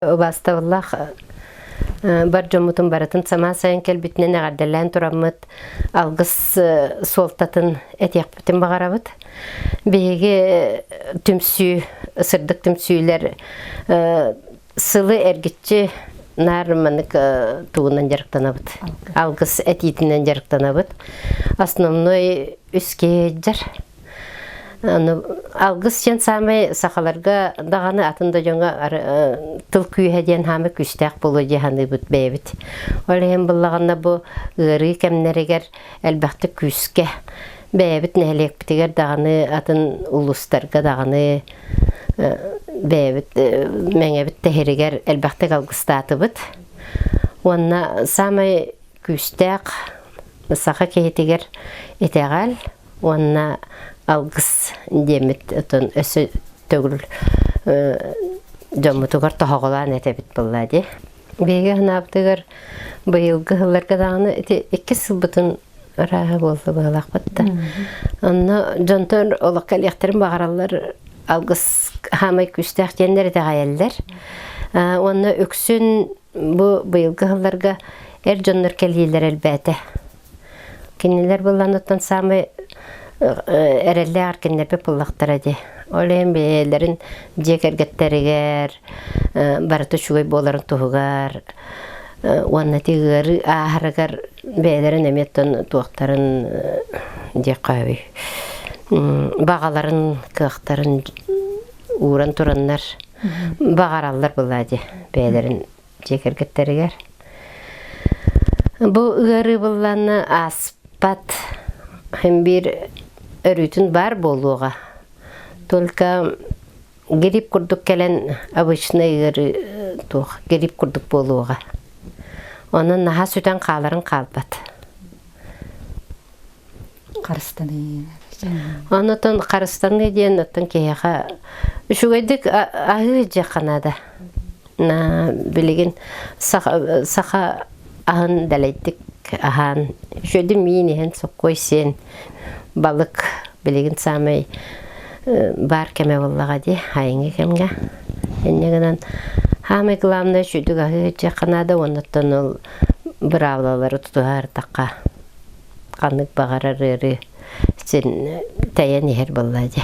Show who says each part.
Speaker 1: Убаастабыллаах бар дьоммутун барытын самаан сайын кэлбитинэн эҕэрдэлээн тураммыт алгыс суолтатын этиэхпитин баҕарабыт. Биһиги түмсүү, сырдык түмсүүлэр сылы эргиччи наар маннык тугунан дьарыктанабыт. Алгыс этиитинэн дьарыктанабыт. Основной үс киһи сылдьар. Алгыс диэн саамай сахаларга даҕаны атын да дьоҥҥо тыл күүһэ диэн хаамай күүстээх буолуо дии саныыбыт бэйэбит. Ол иһин буллаҕына бу ыарыы кэмнэригэр элбэхтик күүскэ бэйэбит нэһилиэкпитигэр даҕаны атын улуустарга даҕаны бэйэбит мэҥэбит тэһиригэр элбэхтик алгыстаатыбыт. Уонна саамай күүстээх саха киһитигэр итэҕэл уонна алгыс диэммит отон өссө төгүл дьоммутугар тоһоҕолоон этэбит буолла дии. Биһиги санаабытыгар быйылгы сылларга даҕаны ити иккис сылбытын ырааһа буолла быһыылаахпыт да. Онно дьонтон олох кэлиэхтэрин баҕараллар алгыс хаамай күүстээх диэннэр итэҕэйэллэр. Уонна үксүн бу быйылгы сылларга эр дьоннор кэлиилэр элбээтэ. Кинилэр быланыттан саамай эрэллээх эркиннэрбит буллахтара дии. Ол иһин бэйэлэрин дьиэ кэргэттэригэр барыта үчүгэй буоларын туһугар уонна ити ыарыы ааһарыгар бэйэлэрин эмиэ оттон туохтарын диэххэ сөбүй баҕаларын кыахтарын ууран тураннар баҕараллар былаа дии бэйэлэрин дьиэ кэргэттэригэр. Бу ыарыы быллааны ааспат һин биир өрүүтүн баар буолуоҕа. Только грипп курдук кэлэн обычный ыарыы туох грипп курдук буолуоҕа. Онон наһаа сүтэн хааларын хаалбат.
Speaker 2: Харыстаныы.
Speaker 1: Онотон харыстаныы диэн оттон киһиэхэ үчүгэйдик аһыы дьиэххэ наада. Билигин саха, саха аһын дэлэйдик аһаан, үчүгэйдик миин иһэн, соккуой сиэн, балык билигин саамай баар кэмэ буоллаҕа дии, айыҥҥы кэмҥэ. Инньэ гынан саамай главное үчүгэйдик аһыы дьиэххэ наада уонна оттон ол быраабылалары тутуһа ханнык баҕарар ыарыы син тэйэн иһэр буолла дии.